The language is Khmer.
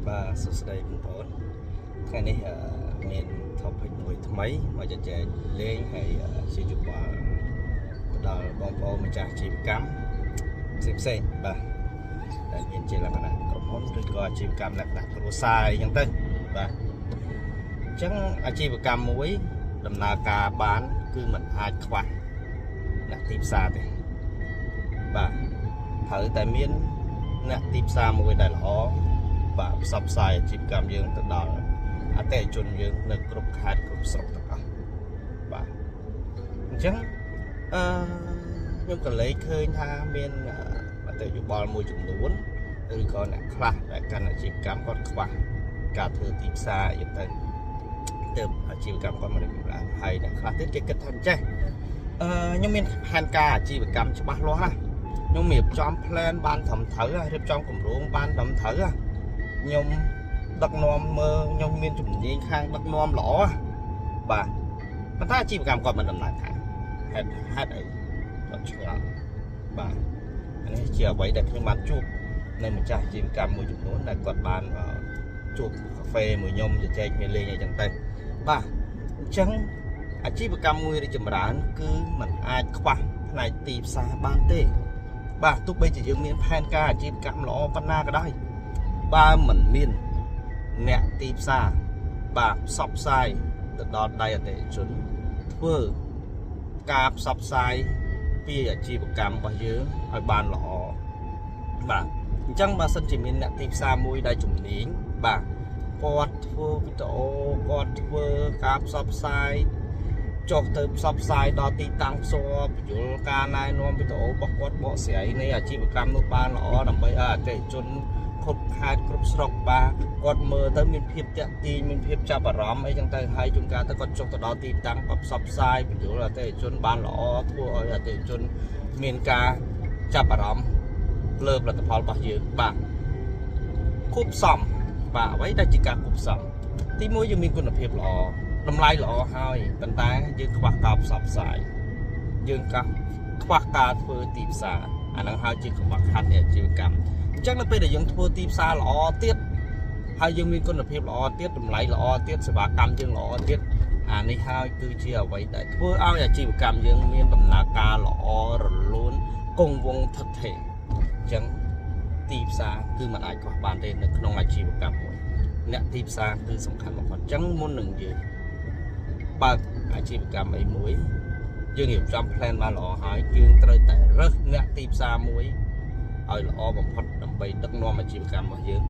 បាទសួស្តីបងប្អូនថ្ងៃនេះមាន topic មួយថ្មីមកជជែកលេងហើយជាយោបល់ទៅដល់បងប្អូនម្ចាស់អាជីវកម្មផ្សេងផ្សេងបាទដែលមានជាលក្ខណៈក្រុមហ៊ុនឬក៏អាជីវកម្មលក្ខណៈគ្រួសារអីចឹងទៅបាទអញ្ចឹងអាជីវកម្មមួយដំណើរការបានគឺมันអាចខ្វះអ្នកទីផ្សារទេបាទត្រូវតែមានអ្នកទីផ្សារមួយដែលល្អបាទផ្សព្វផ្សាយអាជីវកម្មយើងទៅដល់អតិថិជនយើងនៅគ្រប់ខេត្តគ្រប់ស្រុកទាំងអស់បាទអញ្ចឹងអឺខ្ញុំក៏លេចឃើញថាមានអតិយោបល់មួយចំនួនឬក៏អ្នកខ្លះដែលកាន់អាជីវកម្មគាត់ខ្វះការធ្វើទីផ្សារអីទៅទើបអាជីវកម្មគាត់មិនរីកចម្រើនហើយអ្នកខ្លះទៀតគេគិតថាចេះខ្ញុំមានផែនការអាជីវកម្មច្បាស់លាស់ណាខ្ញុំរៀបចំ plan បានត្រឹមត្រូវរៀបចំគម្រោងបានត្រឹមត្រូវខ្ញុំដឹកនាំមើលខ្ញុំមានជំនាញខាងដឹកនាំល្អបាទប៉ុន្តែអាជីវកម្មគាត់មិនដំណើរការហេតុអីគាត់ឆ្ងល់បាទអានេះជាអ្វីដែលខ្ញុំបានជួបនៅម្ចាស់អាជីវកម្មមួយចំនួនដែលគាត់បានជួបកាហ្វេមួយខ្ញុំជជែកគ្នាលេងអីចឹងទៅបាទអញ្ចឹងអាជីវកម្មមួយរីកចម្រើនគឺมันអាចខ្វះផ្នែកទីផ្សារបានទេបាទទោះបីជាយើងមានផែនការអាជីវកម្មល្អប៉ុណ្ណាក៏ដោយបើមិនមានអ្នកទីផ្សារបាទផ្សព្វផ្សាយទៅដល់ដៃអតិថិជនធ្វើការផ្សព្វផ្សាយពីអាជីវកម្មរបស់យើងឲ្យបានល្អបាទអញ្ចឹងបើសិនជាមានអ្នកទីផ្សារមួយដែលជំនាញបាទគាត់ធ្វើវីដេអូគាត់ធ្វើការផ្សព្វផ្សាយចុះទៅផ្សព្វផ្សាយដល់ទីតាំងផ្ទាល់ពន្យល់ការណែនាំវីដេអូរបស់គាត់បកស្រាយនៃអាជីវកម្មនោះបានល្អដើម្បីឲ្យអតិថិជនគ្រប់ខេត្តគ្រប់ស្រុកបាទគាត់មើលទៅមានភាពទាក់ទាញមានភាពចាប់អារម្មណ៍អីចឹងទៅហើយជួនកាលទៅគាត់ចុះទៅដល់ទីតាំងគាត់ផ្សព្វផ្សាយពន្យល់អតិថិជនបានល្អធ្វើឲ្យអតិថិជនមានការចាប់អារម្មណ៍លើផលិតផលរបស់យើងបាទគួបផ្សំបាទអ្វីដែលជាការគួបផ្សំទីមួយយើងមានគុណភាពល្អតម្លៃល្អហើយប៉ុន្តែយើងខ្វះការផ្សព្វផ្សាយយើងកខ្វះការធ្វើទីផ្សារអាហ្នឹងហើយជាកង្វះខាតនៃអាជីវកម្មអញ្ចឹងនៅពេលដែលយើងធ្វើទីផ្សារល្អទៀតហើយយើងមានគុណភាពល្អទៀតតម្លៃល្អទៀតសេវាកម្មយើងល្អទៀតអានេះហើយគឺជាអ្វីដែលធ្វើឲ្យអាជីវកម្មយើងមានដំណើរការល្អរលូនគង់វង្សថិតថេរអញ្ចឹងទីផ្សារគឺมันអាចខ្វះបានទេនៅក្នុងអាជីវកម្មមួយអ្នកទីផ្សារគឺសំខាន់បំផុតអញ្ចឹងមុននឹងយើងបើកអាជីវកម្មអីមួយយើងរៀបចំ plan បានល្អហើយយើងត្រូវតែរើសអ្នកទីផ្សារមួយឲ្យល្អបំផុតដើម្បីដឹកនាំអាជីវកម្មរបស់យើង។